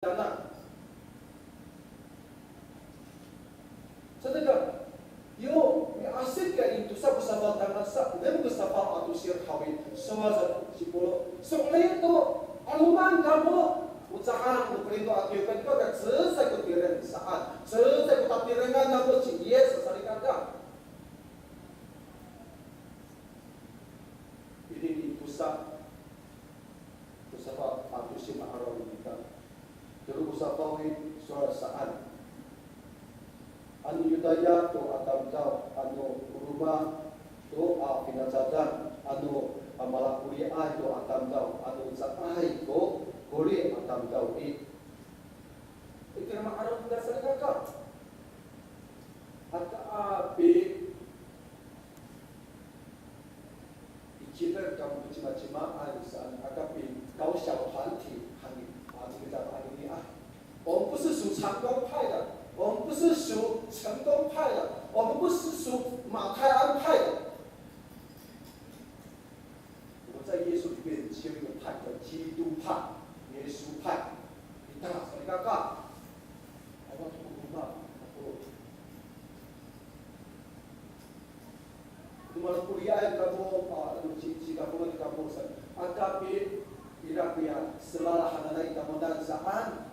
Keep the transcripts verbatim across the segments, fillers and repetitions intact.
Tana. Sa, teka, yo miasip kiya i tosa ko safal tangasa, o maan ko safal a tosir haw i, sowal sa ci Pawlo. So'elin to, 'aloman kamo, o ca'ang no Korinto a kiwkay, ka cecay ko tireng saan, cecay ko tatirengan namo ci Yis a salikaka. Ini i tosa, tosa pa, a, tosa ma'araw kita. Tolo ko safaw i, sowal saan. Ano Yotaya to a tamdaw, ano roma to a finacadan, ano a malakoliay to a tamdaw, ano caay ko koli a tamdaw i. Itira ma'araw kita salikaka. Aka api, i cifel kamo ko cimacimaan saan, aka pi高小团体 hani, a, kita anini a. 我们不是属成功派的，我们不是属成功派的，我们不是属马太鞍派的。 我们在耶稣里面只有一个派，叫基督派、耶稣派。Kita salikaka. Awa to ko roma, ako. Ko malakoliay kamo, a, ci, ci kamo, ci kamo sa. Aka pi, ira koya, selala hananay kamo saan.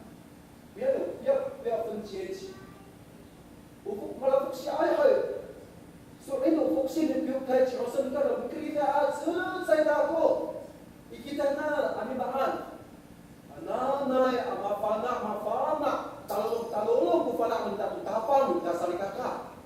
不要有，不要，不要分阶级。O fo-, malafoksiay hay. So'elin o foksi no kiwkay, ci'osen kamo, mikerida a cecay kako. I kitaanan a mimaan. Nanay a mafana', mafana'. Talolong, talolong ko fana' no mita to Tapang, no mita salikaka.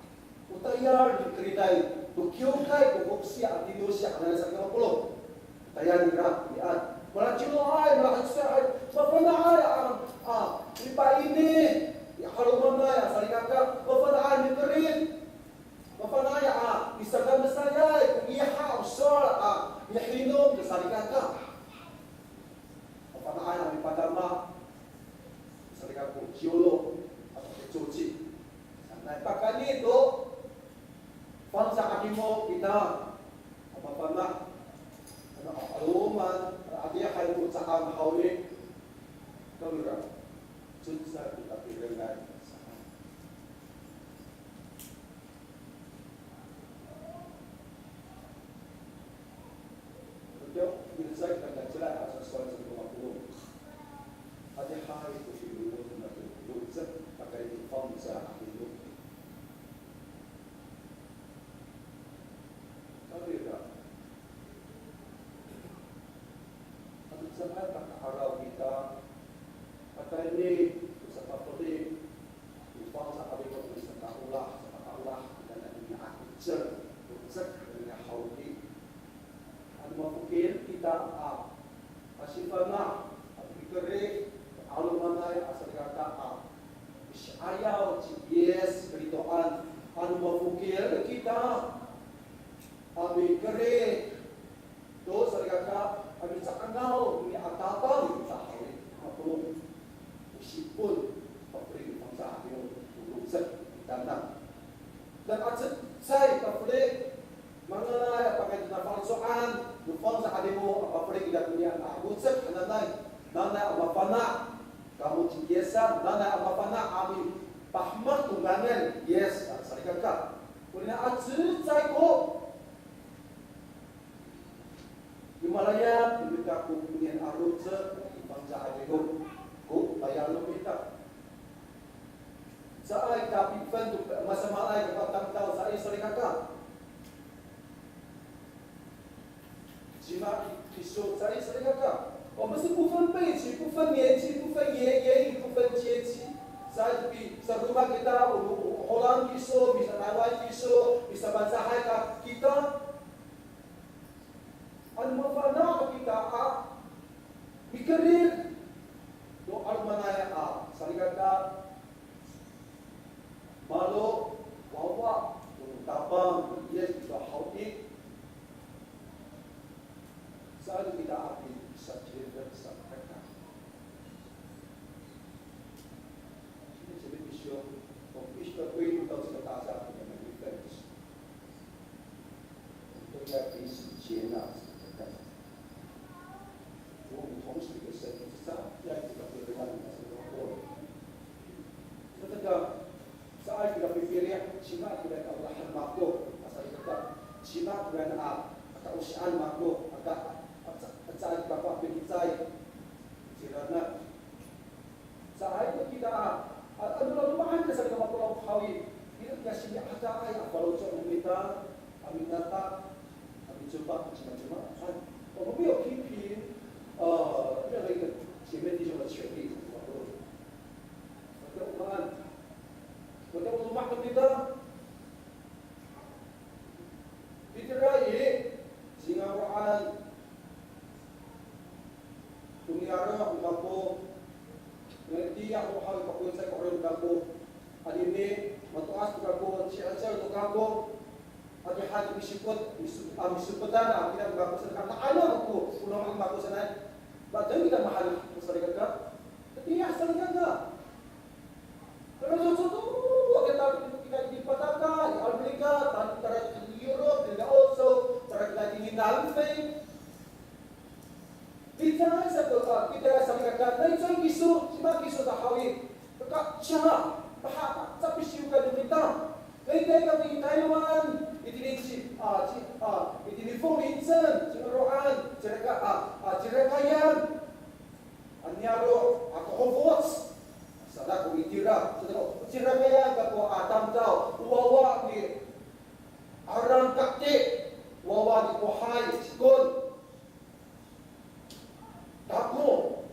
O tayal mikeriday to kiwkay ko foksi a tinosi hananay saka mapolong. O tayal nira, niyaan. Malaciloay, malahecay, mafana'ay a, a, mipaini, i 'alomanay a salikaka, mafana'ay mikerid. Mafana'ay a, misakamesayay, ko ngiha, o sowal a, mihinom, ko salikaka. Mafana'ay a mipadama, salikaka ko ciyolo, ato ko coci. Sanay pakayni to, fangcal a 'adingo kita, a mafana', ano 'aloman, adihay ko ca'ang haw i, kawira, cecay ko tatirengan saan. Rodiyaw, milacecay kita kacila a sasowal sa ko mapolong. Adihay ko milolongoc no mita to locek, pakayni to fangcal a 'adingo. Kawira. Ato caay paka'araw kita, pakayni to sapafeli, to fangcal a 'adingo, to sakaolah, sapakaolah, kita nani a 'icel, to 'icel nani haw i. Ano mafokil kita a, a sifana', a mikerid, 'alomanay a salikaka a, misi'ayaw ci Yis Kristoan, ano mafokil kita a mikerid to salikaka a mica'angaw nini a Tapang kita haw i, mapolong. O sipon, pafeli no fangcal a 'adingo, to locek kitanan. Nika cecay pafeli, mangalay a pakayni to na faloco'an no fangcal a 'adingo a pafeli kita tonian a locek hananay, nanay a mafana' kamo ci Yisan, nanay a mafana' a mipahemek to ngangan Yis a salikaka. Onini a cecay ko Mimalayap no mita ko tonian a locek i fangcal a 'adingo ko tayal no mita. Caay ka pifen to masamaanay ko tamdaw, caay salikaka. Cima kiso, caay salikaka. 我们是不分辈际、不分年纪、不分爷爷、不分阶级。Caay pi, saroma kita, o, o, Holam kiso, misa'ayaw kiso, misaPangcahay ka kita. Ano mafana' kita a mikerid to 'alomanay a salikaka, malo, wawa to Tapang no Yis Kristo haw i, saan kita a pisacirek sa kaka. Sini, sini, 必须要，我们必须要归入到这个大家庭里面一份子。 都应该彼此接纳。我们同属一个身体，是这样，这样一个会让人家成为 Cima kira ka'olahan mako, asa ita ka. Cima kira a, aka osian mako, aka, aka, aka, aka, aka, aka, aka, aka, aka, Caay ko kita, a, ano, ano, maan ka sa nika mapolong haw i, ira kiya sini'adaay a faloco' no mita, a minata, a micoba to cimacima. O, 我们没有批评，呃，任何一个姐妹弟兄的权利，我都，我都，我都，我都，我都， Itira i, cingaro'an to niyaro' kako, nga'ay tiya ho haw i, pakoycay ko 'orip kako, anini, mato'as to kako, ci'acel to kako, adihay to misikot, miso-, a, misokotan a kira kako sanay, na'ayra kako, o loma' kako sanay, matengil kita mahaen ko salikaka, tatiih salikaka. Pero so, so, so, kita, kita i Pataka, i Amerika, tayra kita i Europe, kita i Oso, tayra kita i Nanfey. Kita sa to, a, kita salikaka, nai cowa kiso, cima kiso ta haw i. Kaka, cima, maha, caay pisiwkay no mita. Nai, nai, nai, Taywan, itini ci, a, ci, a, itini 凤林镇, cingaro'an, Ciraka, a, a, Cirakayan. A niyaro' a kahofoc. Sa ko itira, sa ko, Cirakayan kako a tamdaw, o wawa ni Arang Kati, wawa ni Kohay Cikon. Kako,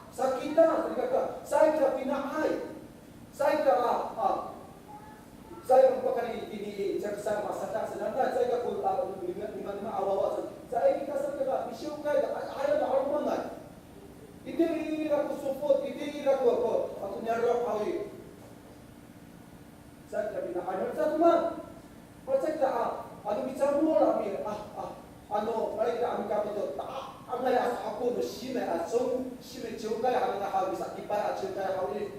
sa kita, sa kita, sa kita pina'ay. Sa kita, a, a, Caay ko pakayni itini i, caay ko sa masadak sanay, caay ko, a, nima, nima, nima a wawa sa. Caay kita sa ka, misiwkay ka, a, aya na 'alomanay. Itira ko sofot, itira ko, ko, ako niyaro' haw i. Caay ka pina'ay, caay ka man. Caay ka, a, ano micamol a mi, a, a, ano, caay ka a mikapot to, ta, a, angay a sa ako no simay a song, simay ciwkay, ano na haw, misakipay a ciwkay haw i.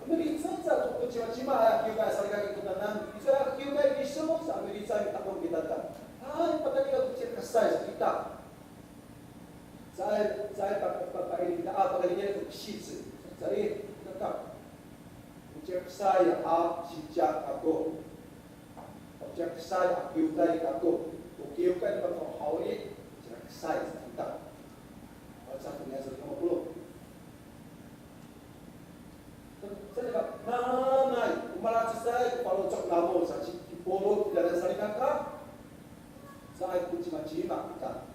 Milicay sa to ko cimacima a kiwkay a salikaka i kotanan. Icowa a kiwkay kiso sa milicay i tapang kita ta. Hay, patayni to cirakasay sa kita. Caay, caay pa, pa, pa, ini kita, a, pakayni to kisic. Caay, kita. Ko cirakasay a sicak ako. O cirakasay a kiwkay kako, o kiwkay kako haw i, cirakasay sa kita. O sa to niya sa lima polo'. Sa nika, nanay, o malacecay ko faloco' namo sa ci, ci Polo kitanan salikaka. Caay ko cimacima kita.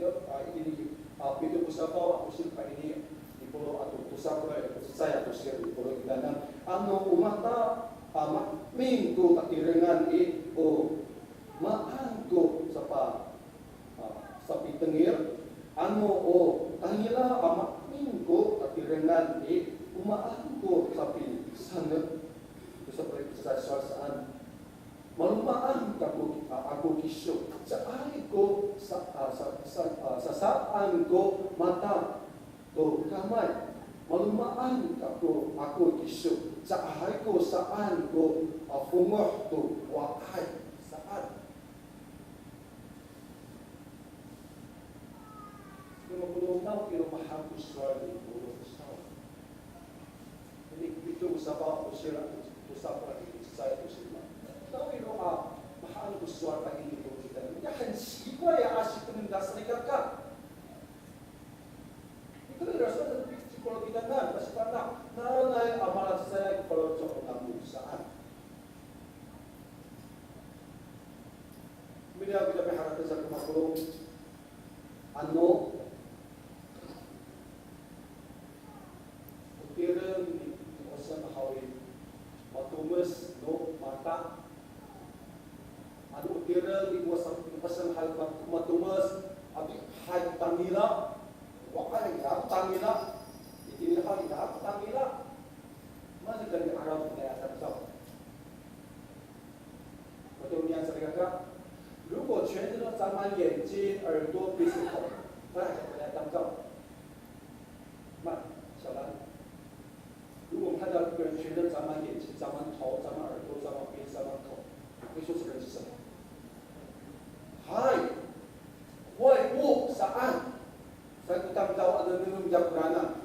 Yo, a, itini, a, pito ko safaw a tosir pakayni, i Polo ato tosa ko, cecay a tosir i Polo kitanan. Ano o mata a maemin ko tatirengan i, o maan ko sapa, a, sapitengil. Ano o tangila a maemin ko tatirengan i, o maan ko sapisanget. Tosa ko, cecay sowal saan. Malomaan kako, a, ako kiso. Caay ko sa, a, sa, sa, a, sasaan ko mata to kamay. Malomaan kako, ako kiso. Caay ko saan ko, a, fongoh to wa'ay. Saan. Lima polo' naw i, loma' han ko sowal ni Polo saw. Ini pito ko safaw a tosir ato tosa ko, cecay a tosir. Tawi ro a mahaen ko sowal pakayni to kita. Ya, 很奇怪 ya, a sitengil ta salikaka. Ito ira sowal ci Polo kitanan, ta sipana', nanay a malacecay ko faloco' namo saan. Miliyaw kita miharateng sa ko lima polo'. Ano o tireng ni, ni Osen haw i, matomes no mata. Ano o tireng ni Osen, ni Osen haw i, mat-, matomes, adihay tangila. Wa'ay, ira ko tangila. Itini haw i, ira ko tangila. Maan ko mi'araw to niyaro' a tamdaw. 我都念这个歌。如果全身都长满眼睛、耳朵、鼻子、口，那还叫不来当道？慢，小兰。如果我们看到一个人全身长满眼睛、长满头、长满耳朵、长满鼻子、长满口，你会说这个人是什么？嗨，坏物，saan. Sa ko tamdaw a nengneng no mita koranan.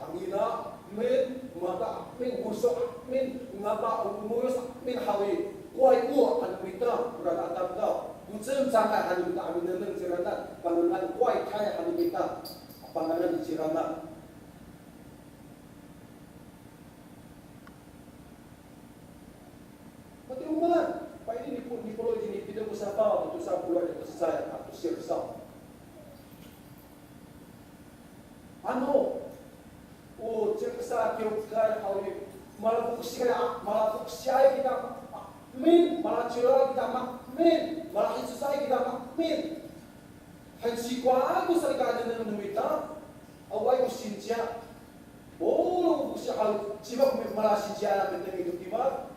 Tangina, amin, mata, amin, guso, amin, ngata, umuyos, amin, hawi. Koay ko han no mita, ora a tamdaw. Ko cengcangay han no mita a minengneng ciranan, pangangan koay kay han no mita, pangangan ciranan. Matiya o maan, pa'ini ni Polo itini pito ko safaw, to tosa polo' to cecay, ato sira saw. Ano, o cira sa kiwkay haw i, malafoksiay, malafoksiay kita maemin, malacilay kita maemin, malahicosay kita maemin. Hay sikowa to salikaka nengneng no mita, awaay ko sinci a. Polong ko foksi haw i, cima ko malasinci a mitengil to kimad.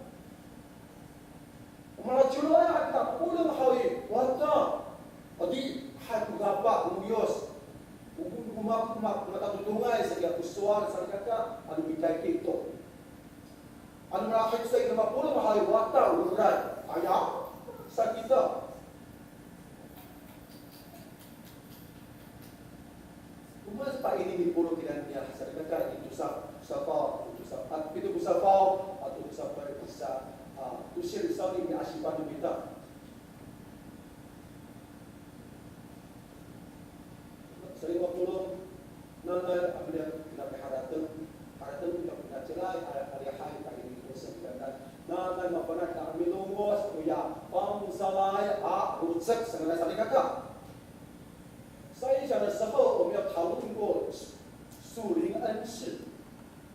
Malacilay a kita polong haw i, wata. Adi, hay ko ngapa, ko moyos. Ko, ko, ko ma, ko ma, ko matatodongay sa kiya ko sowal salikaka, ano mitay kito. Ano malahicosay kita mapolong haw i, wata, oray. Aya, sa kita. O maan pa'ini ni Polo kira niya salikaka i tosa, safaw, tosa, a, pito ko safaw, ato tosa polo' sa, a, to sira saw i, miasipan no mita. Sa lima polo', nanay a, pinaharateng, harateng kita pinacilay, a, adihay, pa'ini ko sa kita. Nanay mafana' kita a milongoc, oya, pangcalay, a, rocek, sanay salikaka.